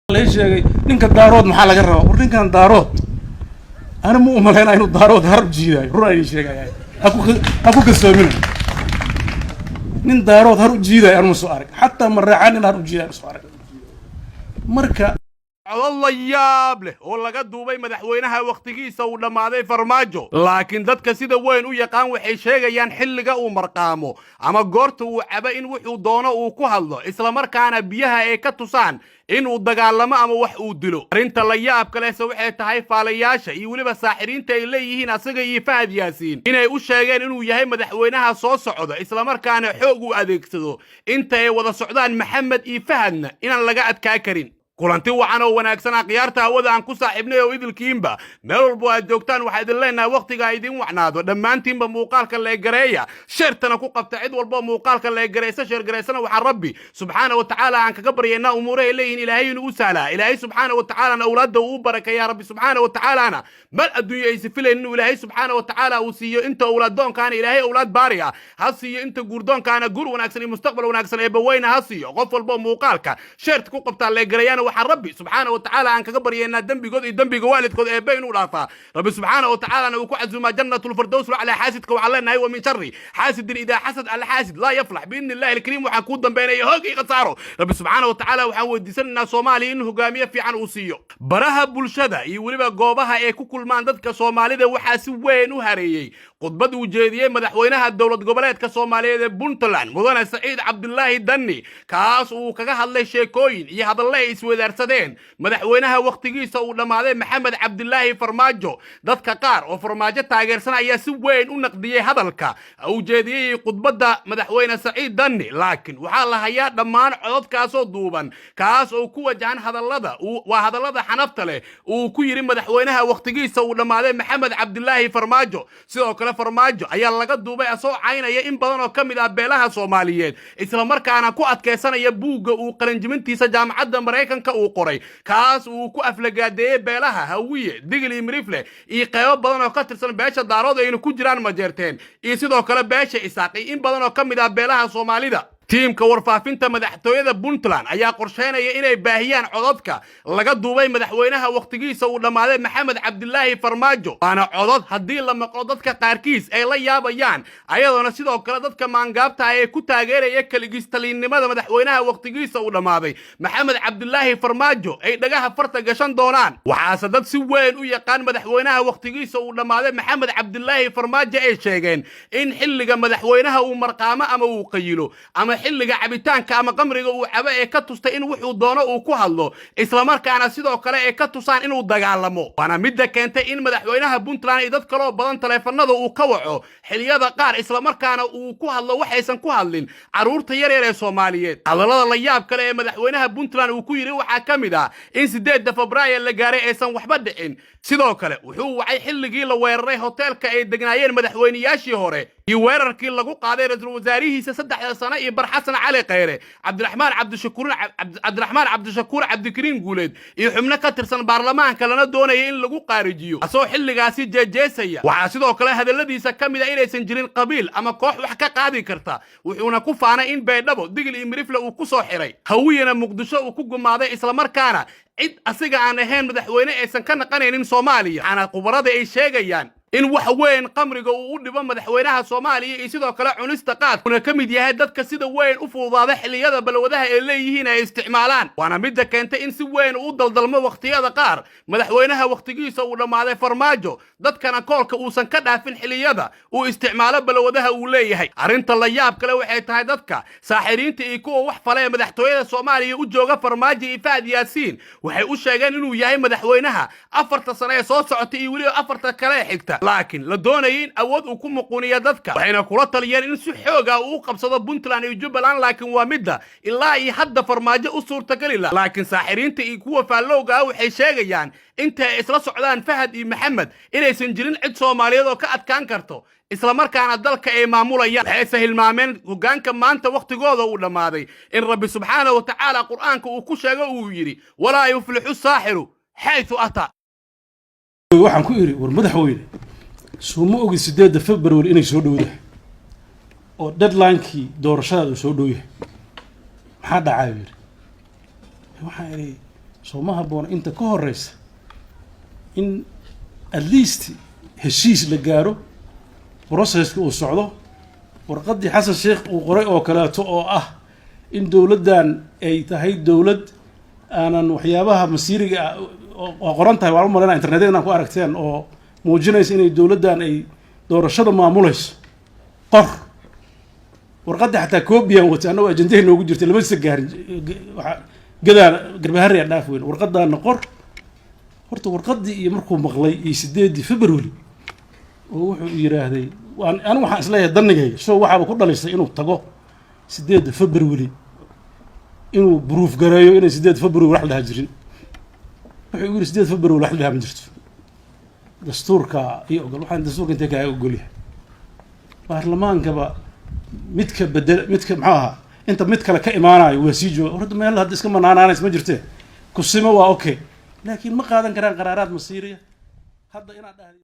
Lay sheegay ninka Daarood maxaa laga rabaa? War, ninkan Daarood ani ma umalaynaa inuu Daarood har u jiidaayo. Run idin sheegaya, ha ku kalsoomina. Nin Daarood har u jiidaayo anuma soo arag, xataa Mareexaan nin har u jiidayo ma soo arag. Marka Codod la yaab leh oo laga duubay madaxweynaha wakhtigiisa uu dhammaaday, Farmaajo, laakiin dadka sida weyn u yaqaan waxay sheegayaan xilliga uu marqaamo ama goorta uu cabo in wuxuu doono uu ku hadlo, islamarkaana biyaha ay ka tusaan inuu dagaalamo ama wax uu dilo. Arrinta la yaabka lehse waxay tahay faalayaasha iyo weliba saaxiriinta ay leeyihiin asaga iyo Fahad Yaasiin inay u sheegeen inuu yahay madaxweynaha soo socda, islamarkaana xoog uu adeegsado inta ay wada socdaan Maxamed iyo Fahadna inaan laga adkaa karin. Kulanti wacan oo wanaagsan, akhyaarta hawada aan ku saaxiibnay oo idilkiinba, meel walbo aad joogtaan, waxaa idin leenahay wakhtiga idin wacnaado dhammaantiinba. Muuqaalka like gareeya, share-tana ku qabta. Cid walbo muuqaalka like garaysa, share garaysana, waxaa Rabbi subxaana wa tacaala aan kaga baryaynaa umuurahay leeyihiin Ilaahay inuu u sahlaa, Ilaahay subxaana wa tacaalana awlaadda uu u barakeeyaa, Rabbi subxaana wa tacaalana mal adduunyo aysa filayn inuu Ilaahay subxaana wa tacaala uu siiyo. Inta awlaaddoonkaana Ilaahay awlaad baari ah ha siiyo, inta guurdoonkaana guur wanaagsan iyo mustaqbal wanaagsan ee baweyna ha siiyo. Qof walbo muuqaalka share-ta ku qabtaa, like gareeyana, waxaa Rabbi subxaana wa tacaala aan kaga baryaynaa dembigood iyo dembiga waalidkood eebbe inuu dhaafaa, Rabbi subxaana wa tacaalana uu ku casuumaa jannatulfirdows laclaa. Xaasidka waxaan leenahay: wa min shari xaasidin idaa xasad, alxaasid laa yaflax biidni illahi alkariim. Waxaan kuu dambeynaya hoog iyo khasaaro. Rabbi subxaana wa tacaala waxaan weydiisanaynaa Soomaaliya in hogaamiye fiican uu siiyo. Baraha bulshada iyo weliba goobaha ay ku kulmaan dadka Soomaalida waxaa si weyn u hareeyey khudbad uu jeediyey madaxweynaha Dowlad Goboleedka Soomaaliyeed ee Puntland, Mudane Saciid Cabdulaahi Danni, kaas uu kaga hadlay sheekooyin iyo hadalle ay isweydaarsadeen madaxweynaha wakhtigiisa uu dhammaaday, Maxamed Cabdulaahi Farmaajo. Dadka qaar oo Farmaajo taageersan ayaa si weyn u naqdiyey hadalka uu jeediyey, khudbadda madaxweyne Saciid Danni, laakiin waxaa la hayaa dhammaan cododkaasoo duuban, kaas oo ku wajahan hadallada, waa hadallada xanafta leh uu ku yidhi madaxweynaha wakhtigiisa uu dhammaaday, Maxamed Cabdulaahi Farmaajo. Sidoo kale Farmaajo ayaa laga duubay asoo caynaya in badan oo ka mid ah beelaha Soomaaliyeed, islamarkaana ku adkaysanaya buugga uu qalinjibintiisa jaamacadda Maraykanka uu qoray, kaas uu ku aflagaadeeyey beelaha Hawiye, Digil iyo Mirifle iyo qeybo badan oo ka tirsan beesha Daarood ayna ku jiraan Majeerteen iyo sidoo kale beesha Isaaq iyo in badan oo ka mid ah beelaha Soomaalida. Tiimka warfaafinta madaxtooyada Puntland ayaa qorsheynaya inay baahiyaan cododka laga duubay madaxweynaha wakhtigiisa uu dhammaaday, Maxamed Cabdilaahi Farmaajo, waana codod haddii la maqlo dadka qaarkiis ay la yaabayaan, ayadoona sidoo kale dadka maangaabta ah ee ku taageeraya keligiistaliinnimada madaxweynaha wakhtigiisa uu dhammaaday, Maxamed Cabdilaahi Farmaajo, ay dhagaha farta gashan doonaan. Waxaase dad si weyn u yaqaan madaxweynaha wakhtigiisa uu dhammaaday, Maxamed Cabdilaahi Farmaajo, ay sheegeen in xilliga madaxweynaha uu marqaamo ama uu qayilo ama xilliga cabitaanka ama qamriga uu cabo ee ka tustay in wuxuu doono uu ku hadlo, islamarkaana sidoo kale ay ka tusaan inuu dagaalamo. Waana midda keentay in madaxweynaha Puntland iyo dad kaloo badan taleefanada uu ka waco xilliyada qaar, islamarkaana uu ku hadlo waxaysan ku hadlin carruurta yaryar ee Soomaaliyeed. Hadallada la yaab kale ee madaxweynaha Puntland uu ku yidhi waxaa ka mid ah in 8-da Febraayo la gaaray aysan waxba dhicin. Sidoo kale wuxuu wacay xilligii la weeraray hoteelka ay degnaayeen madaxweynayaashii hore iyo weerarkii lagu qaaday ra-iisul wasaarihiisa 3-da sano iyo bar, Xasan Cali Khayre, Cabdiraxmaan Cabdishakuur, Cabdikariin Guuleed iyo xubno ka tirsan baarlamaanka, lana doonaya in lagu qaarijiyo, asoo xilligaasi jeejeesaya. Waxaa sidoo kale hadalladiisa ka mid a inaysan jirin qabiil ama koox wax ka qaadi karta, wuxuuna ku faanay in Baydhabo Digil iyo Mirifle uu ku soo xiray, Hawiyana Muqdisho uu ku gumaaday, islamarkaana cid asiga aan ahayn madaxweyne aysan ka naqanaynin Soomaaliya. Waxaana khubarada ay sheegayaan in wax weyn qamriga uu u dhibo madaxweynaha Soomaaliya iyo sidoo kale cunista qaad, una ka mid yahay dadka sida weyn u fududaada xilliyada balwadaha ay leeyihiin ay isticmaalaan. Waana midda keentay in si weyn uu daldalmo wakhtiyada qaar madaxweynaha wakhtigiisa uu dhammaaday, Farmaajo, dadkana koolka uusan ka dhaafin xilliyada uu isticmaalo balwadaha uu leeyahay. Arrinta la yaab kale waxay tahay dadka saaxiriinta iyo kuwa wax fala ee madaxtooyada Soomaaliya u jooga Farmaajo iyo Fahad Yaasiin waxay u sheegeen inuu yahay madaxweynaha 4-ta sano ee soo socota iyo weliba 4-ta kale ee xigta, laakiin la doonayay in awood uu ku muquuniyo dadka. Waxayna kula taliyeen in si xooga uu u qabsado Puntland iyo Jubbaland, laakiin waa midda ilaa iyo hadda Farmaajo u suurtageli la. Laakiin saaxiriinta iyo kuwa faallowga ah waxay sheegayaan inta ay isla socdaan Fahad iyo Maxamed inaysan jirin cid Soomaaliyeed oo ka adkaan karto, islamarkaana dalka ay maamulayaan. Waxayse hilmaameen hoggaanka maanta wakhtigooda uu dhammaaday in Rabbi subxaana wa tacaala Qur'aanka uu ku sheego, uu yidhi: "Walaa yuflixu saaxiru xaytu ataa." Waxaan ku idhi: "War madaxweyne, soo ma ogi 8-da February inay soo dhowdahay oo deadline-kii doorashadaada uu soo dhow yahay? Maxaa dhacaa?" Yidhi. Waxaan idhi Soo ma habboona inta ka horeysa in at least heshiis la gaaro, processka uu socdo, warqaddii Xasan Sheekh uu qoray oo kaleeto, oo ah in dowladdan ay tahay dowlad aanan waxyaabaha masiiriga ah waa qoran tahay, waan u malaynaa internetyada inaan ku aragteen, oo muujinaysa inay dowladdan ay doorashada maamulayso? Qor warqaddii, xataa copy-an watay, annagoo ajandahay noogu jirtay, lama sa gaarin. Waxa gadaa Garbaharaya dhaaf weyn. Warqadaana qor horta. Warqaddii iyo markuu maqlay iyo 8-dii February oo wuxuu yidhaahday, waan anigu waxaan isleeyahay danigayga so waxaaba ku dhalisay inuu tago 8-da February, inuu proof gareeyo inay 8 February wax la dhaha jirin. Wuxuu igu yidhi, 8 February wax la dhaha ma jirto, dastuurka iyo ogol. Waxaan dastuurka intee kaaga ogolyahay? Baarlamaankaba midka bedel, midka muxuu ahaa, inta mid kale ka imaanayo waa sii jooga. Horta meel hadda iska manaanaanays ma jirte, kusimo waa okay, laakiin ma qaadan karaan qaraaraad masiiriya hadda inaad dhahdi.